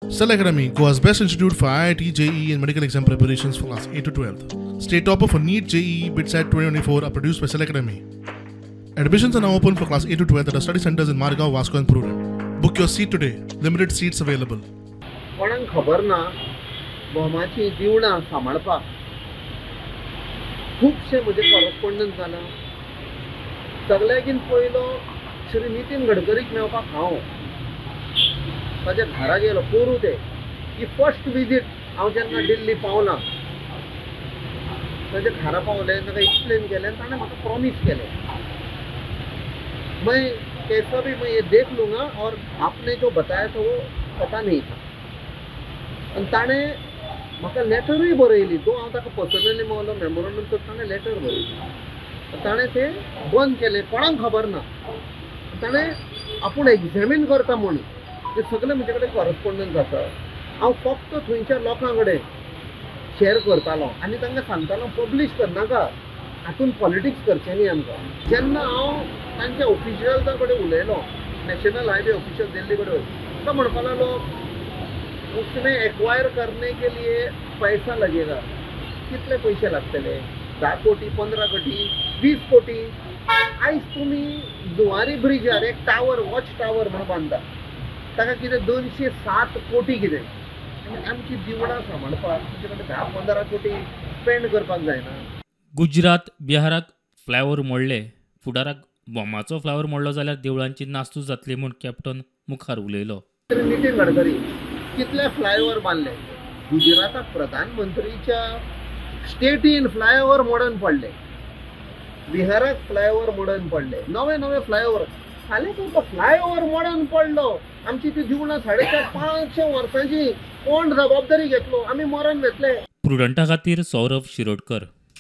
Cell Academy, Goa's best institute for IIT, JEE and medical exam preparations for class 8 to 12. State topper for NEET, JEE, BITSAT 2024 are produced by Cell Academy. Admissions are now open for class 8 to 12 at our study centers in Margao, Vasco and Prudent. Book your seat today. Limited seats available. कोणाक खबर ना भोमाची दिवणां सांबाळपाक खुबशे म्हजे कॉरस्पॉन्डन्स जाला. सगळ्याकीन पयलो श्री नितीन गडकरीक मेळपाक हांव ताच्या घरा गेलो. पोरूं ते ही फर्स्ट विजीट हांव जेन्ना दिल्ली पावलां ताच्या घरा पावलें, ताका एक्सप्लेन केलें आनी ताणें म्हाका प्रॉमीस केलें, मैं कैसा भी मैं ये देख लूँगा और आपने जो बताया था वो पता नहीं था. आनी ताणें म्हाका लेटरूय बरयली. दो हांव ताका पर्सनली मेळलो मेमोरंडम तर ताणें लेटर बरयली. ताणें तें बंद केलें, कोणाक खबर ना. ताणें आपूण एग्जॅमीन करता म्हूण ते सगळे म्हजे कडेन कॉरस्पॉन्डन्स आसा. हांव फक्त थंयच्या लोकां कडेन शेअर करतालो आनी तांकां सांगतालो पब्लीश करनाका, हातून पॉलिटिक्स करचें न्ही आमकां. जेन्ना हांव तांच्या ऑफिशियल्सां कडेन उलयलो, नॅशनल हायवे ऑफिशियल दिल्ली कडेन, तो म्हणपाक लागलो उसमें एक्वायर करने के लिए पैसा लगेगा. कितले पयशे लागतले? 10 कोटी, 15 कोटी, 20 कोटी. आयज तुमी जुवारी ब्रिजार एक टावर, वॉच टावर म्हूण बांदता, ताका कितें 207 कोटी कितें. आनी आमची दिवणां सांबाळपाक तुमचे कडेन 10-15 कोटी स्पेंड करपाक जायना. गुजरात बिहाराक फ्लायओव्हर मोडले, फुडाराक बोमाचो फ्लायओव्हर मोडलो जाल्यार देवळांची नास्तूस जातली म्हूण कॅप्टन मुखार उलयलो. नितीन गडकरी कितले फ्लायओव्हर बांदले? गुजराताक प्रधानमंत्रीच्या स्टेटीन फ्लायओव्हर मोडून पडले, बिहाराक फ्लायओव्हर मोडून पडले, नवे नवे फ्लायओव्हर. फाल्यां तुमकां फ्लायओव्हर मोडून पडलो, आमची ती दिवणां 450-500 वर्सांची कोण जबाबदारी घेतलो? आमी मरण घेतले. प्रुडंटा खातीर सौरभ शिरोडकर.